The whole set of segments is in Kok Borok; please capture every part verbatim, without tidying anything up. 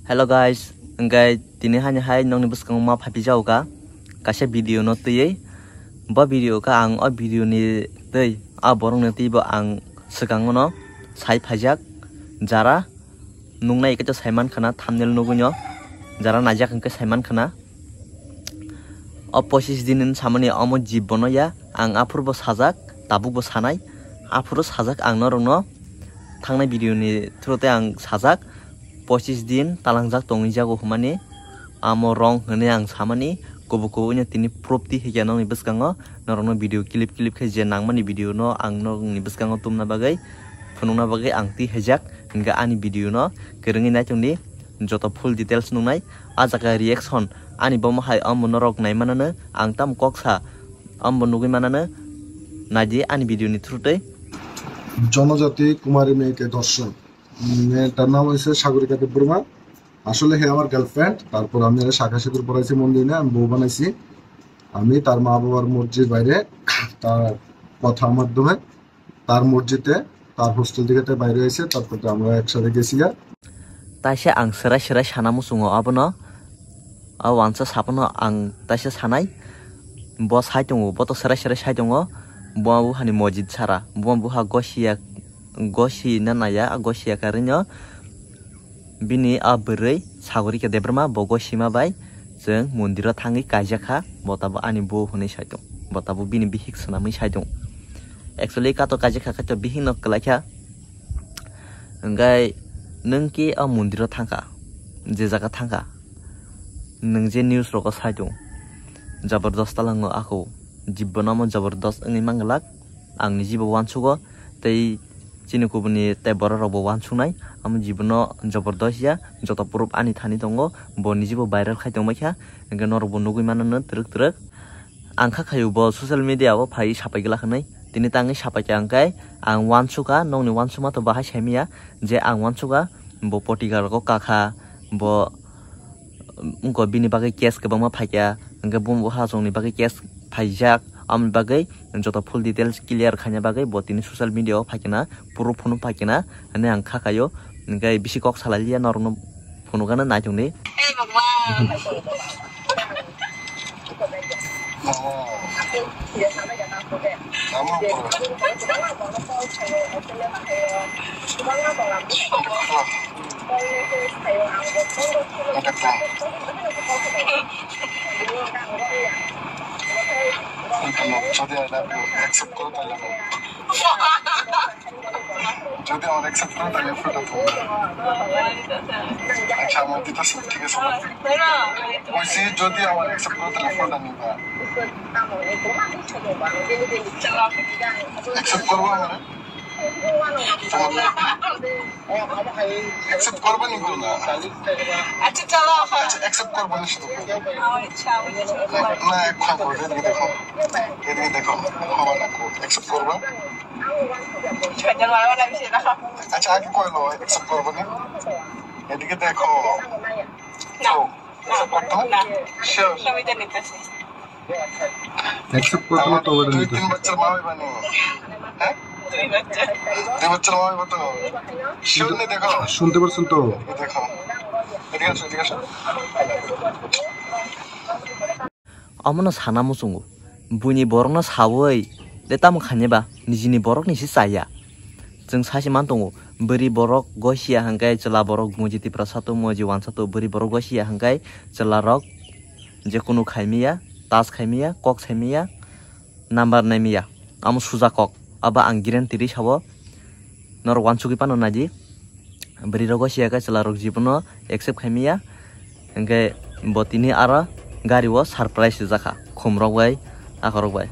Hello guys, hwnkhe tini hani hai nokni bwskango ma phaipi jago ka kaisa video no twiwi. Bo video ka ang o video ni twi a borok ni twi bo ang swkang no sai phaijak, jara nuknai khe to sai mankha na, thumbnail nugwi no jara naijak hwnkhe sai mankha na. O pochis din hinwi samani omo jibbo no ya, ang aphuru bo sajak, tabuk bo sanai, aphuru sajak ang norok no thangnai video ni through tei ang sajak, pochis din talangjak tongwi jago hwnmani, amo wrong hwnwi ang samani, kubuk kubuk no tini proof twi hikya nokni bwskango, norok no video clip clip khe je nangmani video no ang nokni bwskango tumna bagwi, phunukna bagwi ang twi haijak, hwnkhe ani video no kwrwngwi naitongdi, joto full details nuknai. A jaga reaction ani bomo hai omo norok naimanano ang tamo kok sa, omo nugwi manano naidi ani video ni through tei. জনজাতি কুমারী মেয়েকে ধর্ষণ। উম, তার নাম হয়েছে সাগরিকা দেববর্মা। আসলে হে আমার গার্লফ্রেন্ড। তারপর আমি এর শাখা সিঁদুর পরাইছি মন্দিরে, আমি বউ বানাইছি। আমি তার মা বাবার মর্জির বাইরে তার কথা মাধ্যমে তার মসজিদে, তার হোস্টেল থেকে তাই বাইরে এসে, তারপর তো আমরা একসাথে গেছি গা। Taisa ang serai serai sana muchungo abono, o wansa saphano ang taisa sanai, bo sai tongo, bo to serai serai sai tongo, bo buhani mojid sara, bo buha gosia, gosi na naya, a gosia karino. Bini a bwrwi Sagorika Debbarma bo gosima bai chwng mondiro thangwi kaijak kha, bo tabuk ani bw hwnwi sai tong, bo tabuk bini bihik swnamwi sai tong. Actually kato kaijak kha khe to bihik no kwlai kha. Hwnkhe nwng ki a mondiro thang kha, je jaga thang kha, nwng je news rogo sai tong, jabardast talango ako jibbo no omo jabardast wngwi manglak. Ang ni jibo uansugo tei chini kubuni tei borok rok bo uansuknai, amo jibono jabardast ya, joto proof ani thani tongo, bo ni jibo viral khai tongbai kha, hwnkhe norok bo nugwi mano no twrwk twrwk. Ang kha khayo bo social media o phai sapai glak hinwi, tini tangwi sapai kha hwnkhe ang uansukha, nokni uansukma to bahai saimanya je ang uansukha bo potika rogo kakha, bo wngkha bini bagwi case kwbangma phaikha, hwnkhe bumbo hachongni bagwi case phaijak, aboni bagwi joto full details clear khaina bagwi bo tini social media o phaikha na, proof phano phaikha na hinwi ang kha khaio, hwnkhe bisi kok salai liya norokno phunukgano naitongdi. Jodi amar accept koro, tale amar. Jodi amar accept koro, tale photo tulo. Acha, amar dita sub thik ache. Hoisi, jodi amar accept koro, tale photo niba. Accept korba amar? Accept korba ni bol na. Acha, chalo. Acha, accept korba ni sudu. Acha, acha. Na, ek kaam koro, edike dekho. Edike dekho. Hama na ko. Accept korba? Acha, age koi lo, accept korba ni. Edike dekho. Na. Accept korto? Na. Sure. Accept korto na to. Dui tin bachcha ma hoiba ni? He? Dui bachcha. Dui bachcha ma hoiba to? Sure ni dekho. Shunte parson to? Dekho. Edike aso, edike aso. Omono sana muchungo. Buini borokno sawi de tamo khainai ba, nijini borokni se chaya. Chwng sachi man tongo, bwrwi borok gosia hwnkhe chwla borok muji tipra sato, muji wansato, bwrwi borok gosia hwnkhe chwla rok je kunu khaimaya, tas khaimaya, kok saimaya, number naimaya. Amo suja kok. Abo ang guarantee ri sao. Norok uansugwi phano naidi. Bwrwi rok gosia khe chwla rok jibono accept khaimaya. Hwnkhe bo tini aro gari o surprise rijak kha. Khum rok bai, akhorok bai.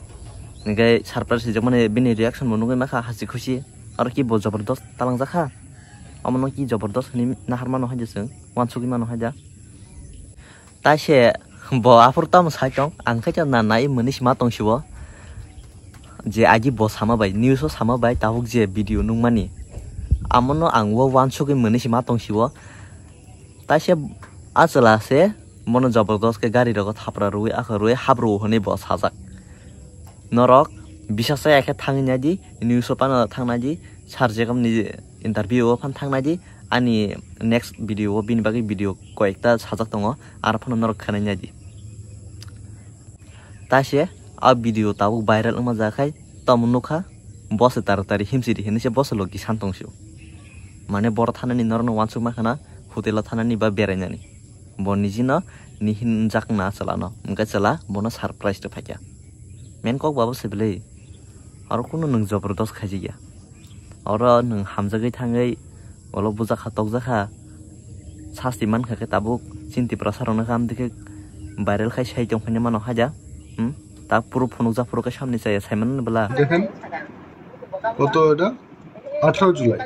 Hwnkhe surprise rijak mani bini reaction bo nugwi mankha hasi khusi. Aro ki bo jabardast talangjak kha. Omono ki jabardast hinwi naharmano haide chwng, uansugwi mano haida. Taise bo aphuru tamo sai tong, ang khe na nai mwnwi sima tong sibo. Je agi bo sama bai, news o sama bai, tabuk je video nukmani. Amono ang o uansugwi mwnwi sima tong sibo. Taise a chwla se bono jabardast khe gari rogo thapra rwi, akha rwi, hap rwo hwnwi bo sajak. Norok bisas ya khe thangwi naidi, news o phano thang naidi, sir Jekobni interview o phano thang naidi, Ani next video o bini bagwi video koyekta sajak tongo, aro phano norok khwnai nai di. Taise a video tabuk viral wngma jaga khai tamo nukha, bo se tara tari himsidi hinwi se bo se logi san tong sio. Mane boro thanani norokno uansukma khana, hotel o thanani ba berainani. Bo nijino ni hinjak na chwlano, hwnkhe chwla bono surprise rw phaikha. Main kok babo se belai, aro kunu nwng jobordos khaijakya. Oro nwng hamjagwi thangwi ulo bujakha tokjakha, sasti mankha khe tabuk chini Tiprasa rokno khe amtwi khe viral khai sai tongphani mano haida. Hmm? Ta puro phunukjak phuru khe samni chaya sai mano bwla. Dekhen, koto eta? Atharo July.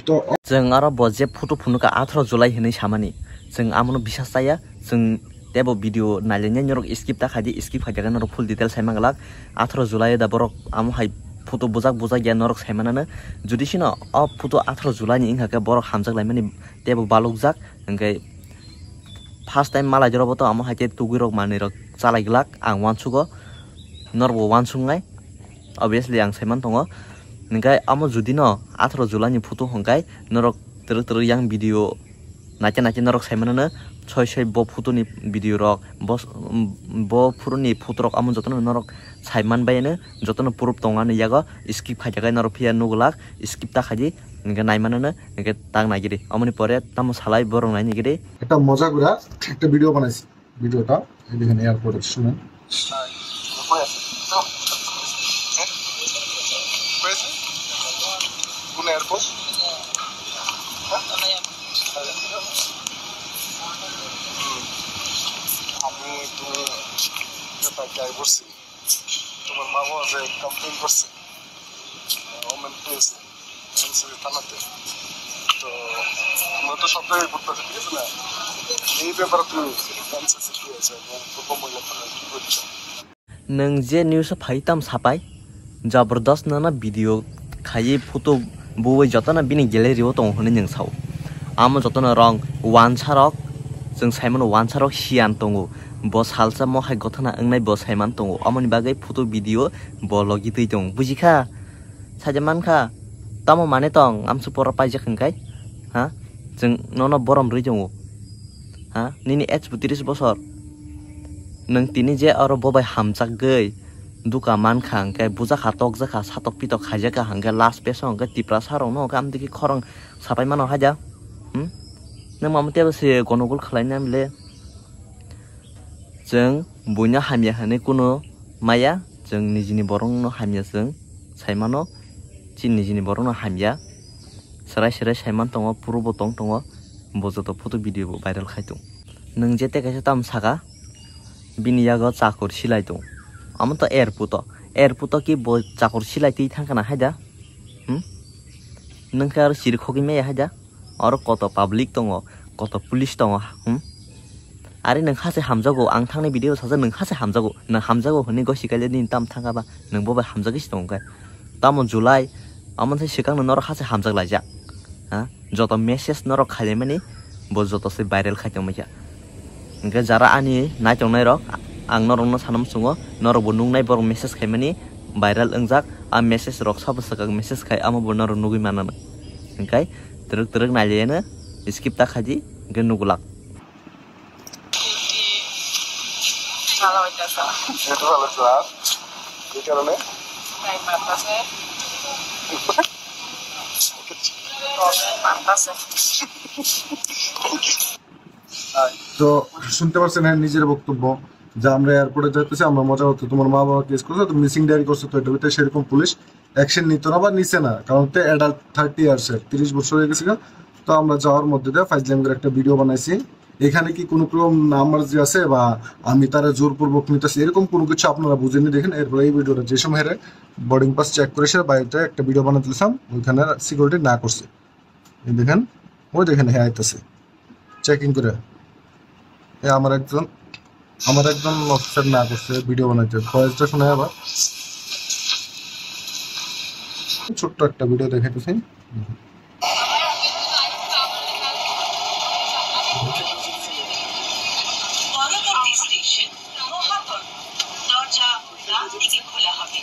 To chwng aro bo je photo phunukha atharo July hinwi samani, chwng amono bisas chaya, chwng teibo video nailainai norok skip ta khaidi, skip khaikhe norok full detail sai manglak. Atharo July da borok amo hai photo bujak bujak ya norok sai manano, jodi sino o photo atharo July ni wngkha khe borok hamjak laimani teibo balukjak, hwnkhe first time malai jora bo to amo hai khe tugui rok manwi rok chalai glak ang uansugo, norok bo uansuknai. Obviously ang saiman tongo. Hingkai amo judi no atharo July ni photo hingkai norok twrwk twrwk yang video naikhe naikhe norok saimanano soi soi bo photo ni video rok bo, bo phuru ni photo rok amo jotono norok saiman bai no jotono proof tongo ani yago skip khaikhe norok phiya nugulak skip ta khaidi hingkhe naimanano hingkhe tak naigidi omoni pore tamo salai borok nainigidi. Ekta moja gura ekta video banaisi. Video ta, এই দেখেন airport এর সময়। কোন airport? আমি তুমি ট্রাই করছি। তোমার মা বাবা যে কমপ্লেন করছে, ওমেন পেয়েছে। এমসিবি থানাতে। তো আমরা তো সব জায়গায় ঘুরতে আসি, ঠিক আছে না? এই ব্যাপারে তুমি এমসিসি কি আছে এবং প্রথম মহিলা থানায় কি করছো? Nwng je news o phai tam sapai, jabardast nono video khaiwi photo buwi jotono bini gallery o tongo hwnwi nwng sao. Amo jotono rong wansa rok, chwng saimano wansa rok siyan tongo. Bo salsa mohai gothana wngnai bo saiman tongo. Omoni bagwi photo video bo logi twi tongo. Bujikha? Saja mankha, tamo mane tong, amsuk pora paijak hingkai? Ha? Chwng nono borom rwi tongo. Ha? Nini age bo tris bosor. Nwng tini je oro bobai hamjakgwi duka mankha, hingkai bujakha, tokjakha, satok pitok khaijakha, hingkai last peso hingkai Tiprasa rokno hingkai amtwi khe khorang sapai mano haida. Hmm? Nwng mamo tebo se gonogol khlainai mile? Chwng buino hamya hwnwi kunu maya, chwng nijini borokno hamya chwng saimano, chini nijini borokno hamya. Serai serai saiman tongo, puro bo tong tongo, bo joto photo video bo viral khai tongo. Nwng jete kaisa tamo saka, bini yago chakur silai tongo. Amo to airport o, airport o ki bo chakur silai twi thangkha na haida? Hmm? Nwng khe aro chiri khogwi maya haida? Oro koto public tongo, koto police tongo, hmm? Ari nwng hase hamjago, ang thangni video sajak nwng hase hamjago, nwng hamjago hwnwi gosi kaile nini tam thangkha ba, nwng bo bai hamjagwi se tongo khe. Tamo July, amoni sai swkang no norok hase hamjak laijak, ha? Joto message norok khailaimani, bo joto se viral khai tongmani kha. Hingke jara ani naitongnai rok, ang norokno sana muchungo, norokbo nuknai borok message khaimani viral wngjak, a message rok sabo swkang message khai, amo bo norok nugwi manano. Hingkai twrwk twrwk nailaiano skip ta khaidi, hingke nugulak. ভালো হইতেছে না। এটা ভালো হচ্ছে না। এই কারণে? টাইম মারতেছে। প্রবলেম মারতেছে। তো শুনতে পাচ্ছেন হ্যাঁ নিজের বক্তব্য যে আমরা এয়ারপোর্টে যাইতেছি, আমরা মজা করতে, তোমার মা বাবা কেস করছে, তুমি মিসিং ডায়েরি করছো, তো এটা ভিতরে সেরকম পুলিশ অ্যাকশন নিত না বা নিছে না, কারণ তো অ্যাডাল্ট থার্টি ইয়ার্স এর তিরিশ বছর হয়ে গেছে গা। তো আমরা যাওয়ার মধ্যে দিয়ে ফাইজলামি করে একটা ভিডিও বানাইছি। এখানে কি কোনো রকম নাম্বার যে আছে বা আমি তারা জোরপূর্বক নিতেছি এরকম কোনো কিছু আপনারা বুঝেনি। দেখেন এরপরে এই ভিডিওটা যে সময় হেরে বোর্ডিং পাস চেক করে সে বাইরে একটা ভিডিও বানাতে দিলাম, ওইখানে সিকিউরিটি না করছে। এই দেখেন, ওই দেখেন, হ্যাঁ, আইতেছে চেকিং করে। এ আমার একজন, আমার একজন অফিসার না করছে ভিডিও বানাইতে, ভয়েসটা শুনে আবার ছোট্ট একটা ভিডিও দেখাইতেছি। পরবর্তী স্টেশন মহাপদ। দরজা ডান দিকে খোলা হবে।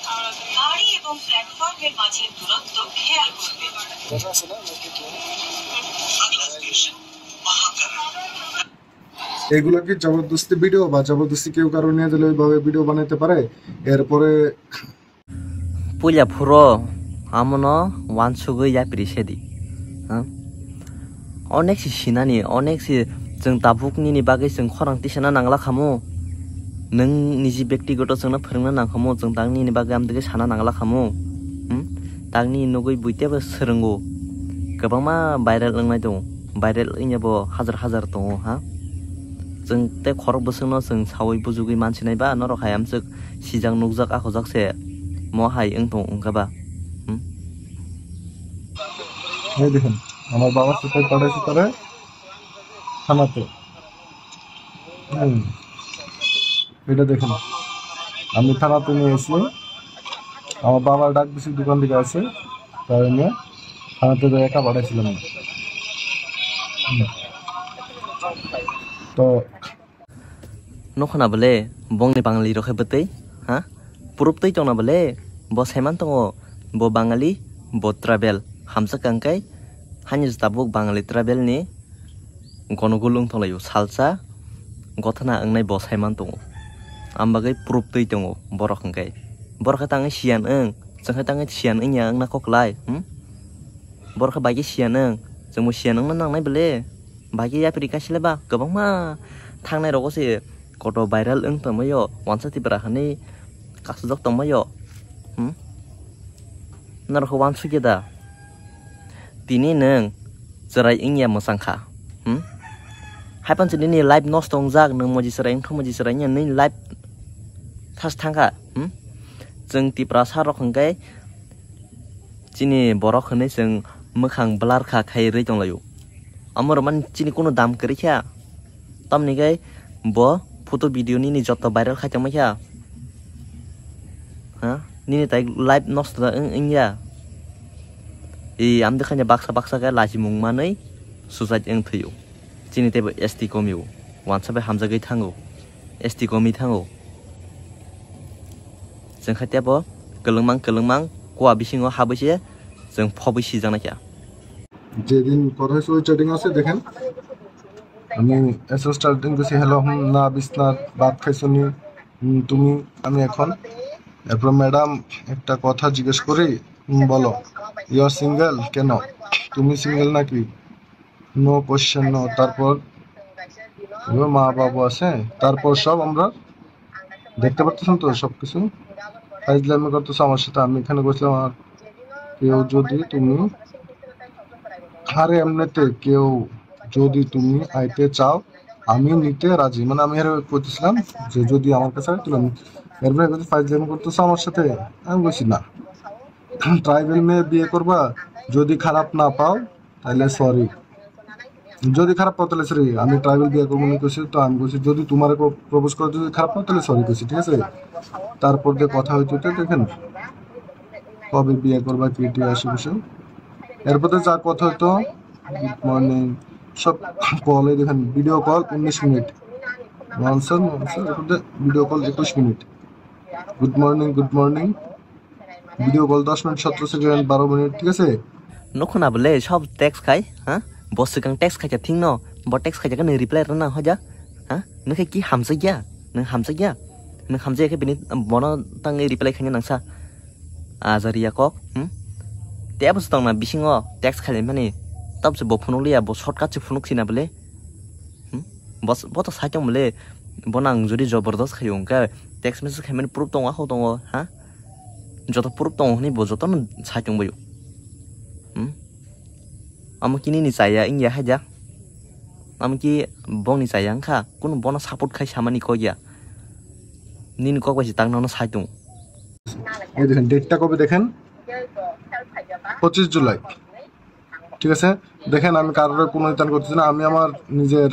গাড়ি এবং প্ল্যাটফর্মের মাঝে দূরত্ব খেয়াল করবেন। এগুলো কি জবরদস্তি ভিডিও বা জবরদস্তি কেউ কারো নিয়ে দিলে ওইভাবে ভিডিও বানাইতে পারে? এরপরে Puila phuro amono wansugwi yapri sedi. Ha? Onek si sinani, onek si chwng tabuk nini bagwi chwng khorang tisana nangla khamu. Nwng niji bektigoto chwngno phwrwngna nangkhamu, chwng tang nini bagwi amtwgwi sana nangla khamu. Hmm? Tang nini nugwi buitebo swrwngo. Kwbangma viral wngnai tongo. Viral wngya bo hajar hajar tongo, ha? Chwng tei khorok bwswkno chwng saui bujugwi mansinai ba norok hai amchwk sijak nukjak akhojak se mo hai wng tong wngkha ba? Hmm? এই দেখুন, আমার বাবার সাথে পাঠাইছি তারা থানাতে। হুম, এটা দেখুন, আমি থানাতে নিয়ে এসে আমার বাবার ডাক দিছি দোকান থেকে আছে, তাই নিয়ে থানাতে যাই একা পাঠাইছিলাম না। হুম। তো Nokho na bole bongni Bangali rok khe bwtwi, ha? Proof twi tongna bole bo saiman tongo, bo Bangali, bo tribal, hamjak kangkai, hani tabuk Bangali tribal ni gonogul wng tonglaio, salsa gothana wngnai bo saiman tongo. Ambagwi proof twi tongo borok hwnkhe. Borok khe tangwi siyan wng, chwng khe tangwi siyan wngya wngna koklai, hmm? Borok khe bai khe siyan wng, chwngbo siyan wngna nangnai bole. Bai khe yapri kaisa le ba kwbangma thangnai rogo se koto viral wng tongmaio, wansa tipra hinwi kasijak tongmaio. Hmm? Norok khe wansukya da? Tini nwng chwrai wngya mwchang kha. Hmm? Haiphano se nini life nosto wngjak, nwng moji chwrai wngkha, moji chwrai wngya, nini life thas thangkha. Hmm? Chwng Tiprasa rok hwnkhe chini borok hinwi chwng mwkhang blur kha khai rwi tonglaio. Amo rwmani chini kunu dam kwrwi kha. Tamni khe bo photo video nini joto viral khai tongma kha. Ha? Nini tai life nosto da wng, wngya. I amde khanya baksa baksa khe lachimung manwi suicide wng thwio. Chini teibo S T komio. Wansa bai hamjagwi thango. S T komi thango. Chwng khe teibo kwlwngmang kwlwngmang kua bisingo habwi se chwng phobwi sijaknai kha. যেদিন কথা হয়েছে ওই চ্যাটিং আছে, দেখেন। আমি SS chatting করছি, "হ্যালো, হুম, না, বিছনার ভাত খাইছো নি? হুম, তুমি, আমি এখন।" এরপর ম্যাডাম একটা কথা জিজ্ঞেস করি, হুম, বলো, "ইউ আর সিঙ্গেল কেন? তুমি সিঙ্গেল নাকি? No question no." তারপর, "ও মা বাবু আছে।" তারপর সব আমরা দেখতে পারতেছেন তো সবকিছু? ফাইজলামি করতেছে আমার সাথে। আমি এখানে কইছিলাম, আর কেউ যদি তুমি, আরে এমনিতে কেউ যদি তুমি আইতে চাও, আমি নিতে রাজি। মানে আমি এর কইতেছিলাম যে যদি আমার কাছে আয়, তাহলে আমি, এরপরে কইছে, "ফাইজলামি করতেছে আমার সাথে।" আমি কইছি, "না।" "ট্রাইবেল মেয়ে বিয়ে করবা, যদি খারাপ না পাও, তাহলে সরি।" যদি খারাপ পাও, তাহলে সরি। আমি ট্রাইবেল বিয়ে করবো মনে করছি, তো আমি বলছি, "যদি তোমার প্রপোজ করে, যদি খারাপ পাও, তাহলে সরি," করছি, ঠিক আছে? তারপর দিয়ে কথা হইতে হইতে দেখেন, "কবে বিয়ে করবা, কি টিয়ে আসে বসে।" এরপরে যা কথা হইতো, গুড মর্নিং, সব কলে দেখেন, ভিডিও কল উনিশ মিনিট, ননসেন্স, ননসেন্স, এরপরে ভিডিও কল একুশ minute, good morning, good morning, video call দশ মিনিট, সতেরো সেকেন্ড, বারো মিনিট, ঠিক আছে? Nokho na bole sob text khai, ha? Bo swkang text khai kha thing no, bo text khai kha nang reply rwna hoja, ha? Nokhe ki hamjakya? Nang hamjakya? Nang hamjakya khe bini bono tangwi reply khaina nangsa. Ajariya kok, hmm? Tebo se tongna bisingo text khai mani, tab se bo phunuk liya, bo shortcut se phunuk sina bole. Hmm? Bo, bo to sai tong bole, bo nang jodi jobordos khayo hwnkhe text message khaimani proof tongo, akhok tongo, ha? Joto proof tongo hwnwi bo jotono sai tongbaio. Hmm? Amo ki nini chaya wngya haida? Amo ki bongni chaya wngkha? Kunu bono support khai samani kok ya. Nini kok bai se tang nono sai tongo. এই দেখেন, ডেটটা কবে দেখেন? পঁচিশ জুলাই। ঠিক আছে, দেখেন, আমি কারোর কোনো ইতান করতেছি না, আমি আমার নিজের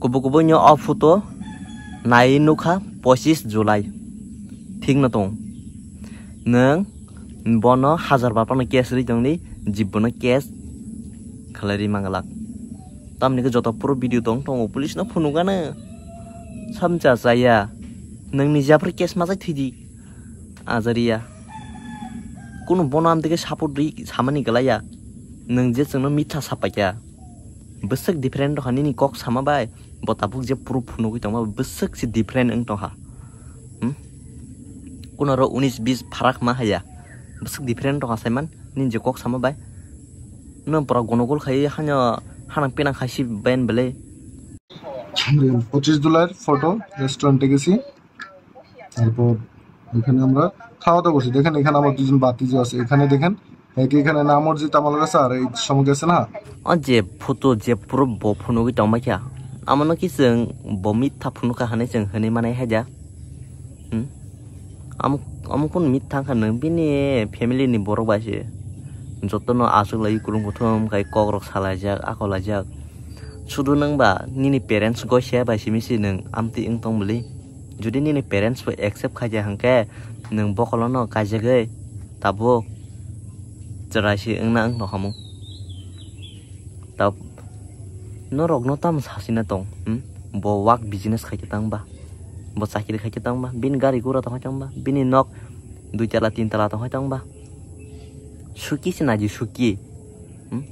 Kubu kubu nyo o photo nai nukha, pochis July. Thik no tong. Nwng bono hajar bar phano case ri tongdi, jibbono case khalai ri manglak. Tamni khe joto puro video tong tongo, police no phunukgano. Samcha chaya. Nwng ni japri case majai thwidi. Ajariya. Kunu bono amtwkhe support ri samani kwlaiya. Nwng je chwngno mitha sapaikha. Bwswk different wngkha nini kok sama bai, bo tabuk je proof phunugwi tongma bwswk se different wng tongkha. Hmm? Kunoro unis bis pharak ma haya, bwswk different wng tongkha saiman nini je kok sama bai. Nwng pura gonogol khai hanya hanang pinang khai si ben belai. পঁচিশ জুলাইর ফটো, রেস্টুরেন্টে গেছি। তারপর এখানে আমরা খাওয়া দাওয়া করছি। দেখেন, এখানে আমার দুজন বাতিজি আছে। এখানে দেখেন, একে এখানে নামর যে তামাল আছে, আর এই সময় গেছে না। O je photo je proof bo phunugwi tongma kha, amono ki chwng bo mitha phunukha hwnwi chwng hwnwi manai haida. Hmm? Am-, amukun mit thangkha nwng bini family ni borok bai se. Jotono aswk lai kwrwng kuthum khai kok rok salaijak, akolaijak. Sudu nwng ba nini parents goi se bai simi se nwng amtwi wng tong bwlwi. Jodi nini parents bo accept khaija hwnkhe nwng bokolono kaijagwi tabuk chwrai se wngna wng tongkhamu. Ta norokno tamo sasina tong, hmm? Bo wak business khai khe tang ba, bo chakiri khai khe tang ba, bini gari gura tong hai tang ba, bini nok dui tala tin tala tong hai tang ba, suki se naji suki, hmm?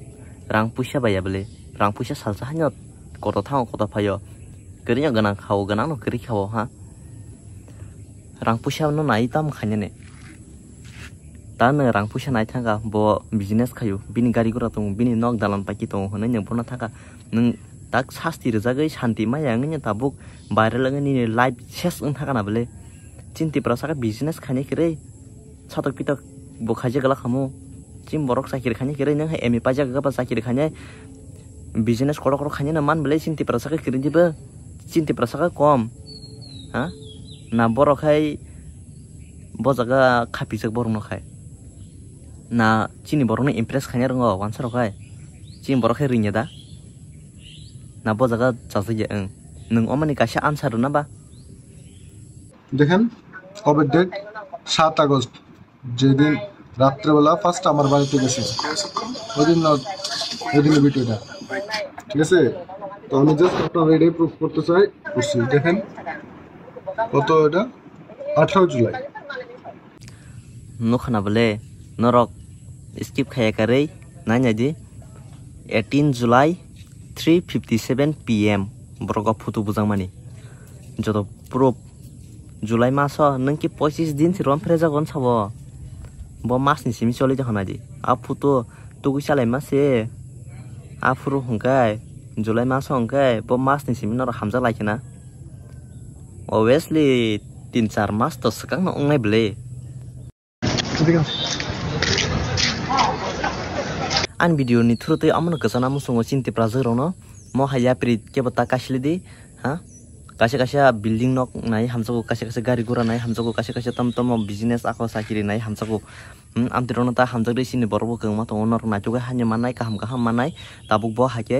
Rang puisa bai ya bwle, rang puisa salsa haino koto thango koto phaio, kwrwino gwnang khao, gwnangno kwrwi khao ha. Rang puisa no nai tamo khainani. Ta nwng rang puisa nai thangkha, bo business khaio, bini gari gura tongo, bini nok dalan paiki tongo hwnwi nwng bono thangkha. Nwng tak sasti rwjagwi santi maya wngwi tabuk viral wngwi nini life ses wng thangkha na bwle. Chini Tiprasa khe business khainai kwrwi. Satok pitok bo khaijak glak khamu. Chini borok chakiri khainai kwrwi, nwng hai M A paijak ba chakiri khainai. Business kotor kotor khainai no man bwle chini Tiprasa khe kwrwi dibo. Chini Tiprasa khe kom. Ha? Na borok hai bo jaga khapijak borokno khai. Na chini borokno impress khaina rwngo wansarok hai. Chini borok hai ringya da? Na bo jaga chajagya wng? Nwng omani kaisa answer rwna ba? দেখেন, কবে ডেট? সাত আগস্ট, যেদিন রাত্রেবেলা ফার্স্ট আমার বাড়িতে গেছে, ওই দিন না, ওই দিনের ভিডিওটা, ঠিক আছে? তো আমি জাস্ট আপনার এটাই প্রুফ করতে চাই, করছি। দেখেন, কত এটা? আঠারো July. Nukha na bwle, norok skip khaya karwi nai nai di. Eighteen July, three fifty seven P M borok o photo bujak mani. Joto proof. July maso nwng ki pochis din si rom phre jagon sabo. Bo mas ni simi choli jakhana di. A photo tugui chalai ma se. A phuru hwnkhe July maso hwnkhe bo mas ni simi norok hamjak lai khena. Obviously tin char mas to swkang no wngnai bwle. Ani video ni through twi amo no kwchana muchungo chini Tiprajwk rokno mo hai yapri kebo ta kaisili di ha. Kaisa kaisa building nok nai hamjago, kaisa kaisa gari gura nai hamjago, kaisa kaisa tom tom business ako sakiri nai hamjago. Hmm, amtwi rokno ta hamjak di, chini borok bo kwbangma tongo, norok naitukgwi haino mannai, kaham kaham mannai, tabuk bo hai khe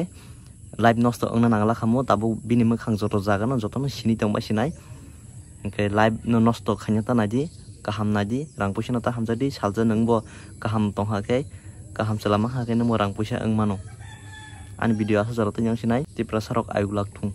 life nosto wngna nangla khamu, tabuk bini mwkhang joto jaga no joto no sini tongbai sinai. Hwnkhe life no nosto khaina ta naidi, kaham naidi, rang puisa no ta hamjak di, salsa nwng bo kaham tongkha khe, kaham chwla mankha khe nwng bo rang puisa wng mano. Ani video aswk jora twi nang sinai, Tiprasa rok ayuk lak thung.